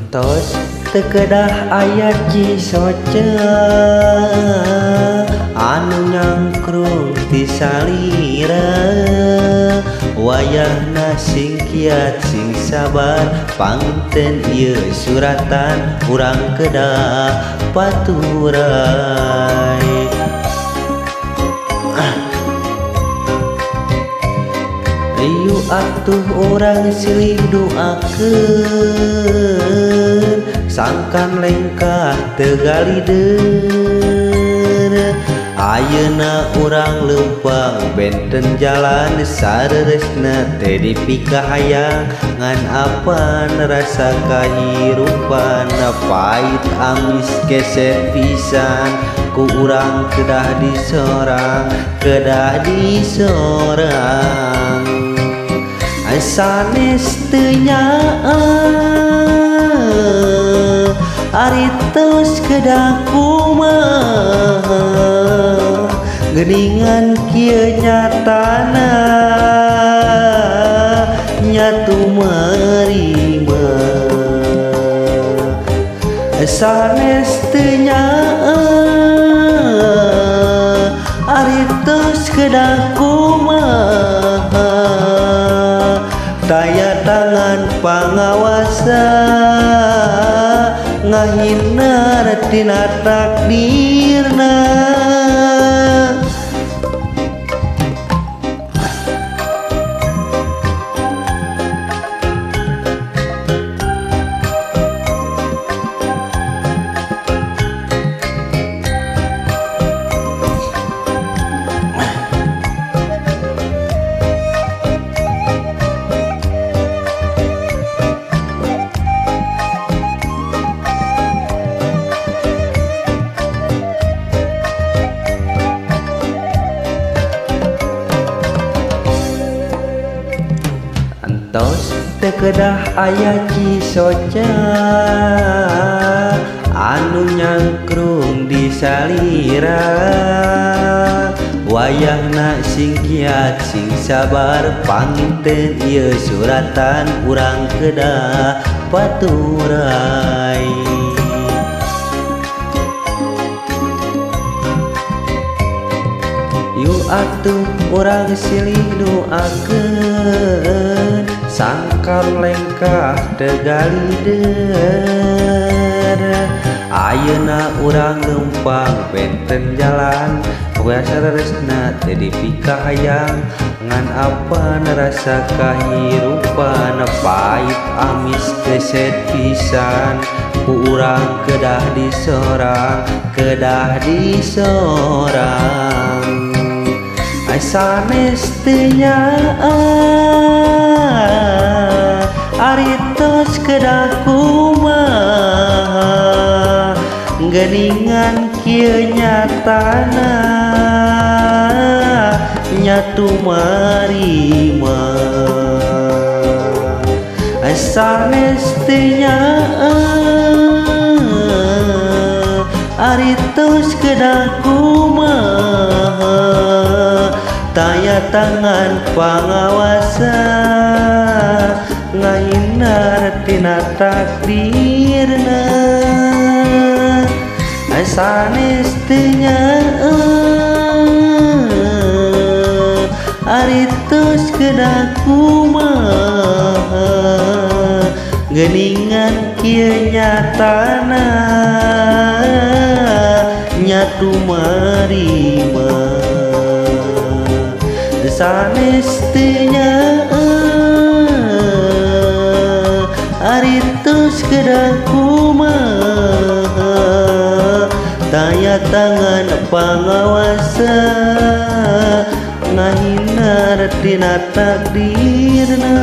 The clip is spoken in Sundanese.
Entos teu kedah aya Cisoca anu nyangkrung ti salira, wayahna sing kiat sing sabar panginten ieu suratan urang kedah paturai. Ayu atuh urang silih doakeun sangkan lengkah teu galideun, ayeuna urang leumpang benten jalan sareresna teh dipikahayang ngan apan rasa kahirupan pait amis keset pisan ku urang kedah disorang kedah disorang. Sanes teu nyaah ari tos kedah kumaha, geuningan kieu nyatana nyatu marima. Sanes teu nyaah ari tos kedah kumaha, taya tangan pangawasa ngahindar tina takdirna. Entos teu kedah aya Cisoca anu nyangkrung di salira, wayahna sing kiat sing sabar panginten ieu suratan urang kedah paturai. Yu atuh urang silih doakeun sangkan lengkah teu galideun, ayeuna urang leumpang benten jalan sareresna teu dipikahayang ngan apan rasa kahirupan pait amis keset pisan ku urang kedah disorang kedah disorang. Sanes teu nyaah ari tos kedah kumaha, geuningan kieu nyatana nyatu marima. Sanes teu nyaah ari tos kedah kumaha, taya tangan pangawasa ngahindar tina takdirna. Sanes teu nyaah ari tos kedah kumaha, geuningan kieu nyatana nyatu marima. Sanes teu nyaah ari tos kedah kumaha, taya tangan pangawasa ngahindar tina takdirna.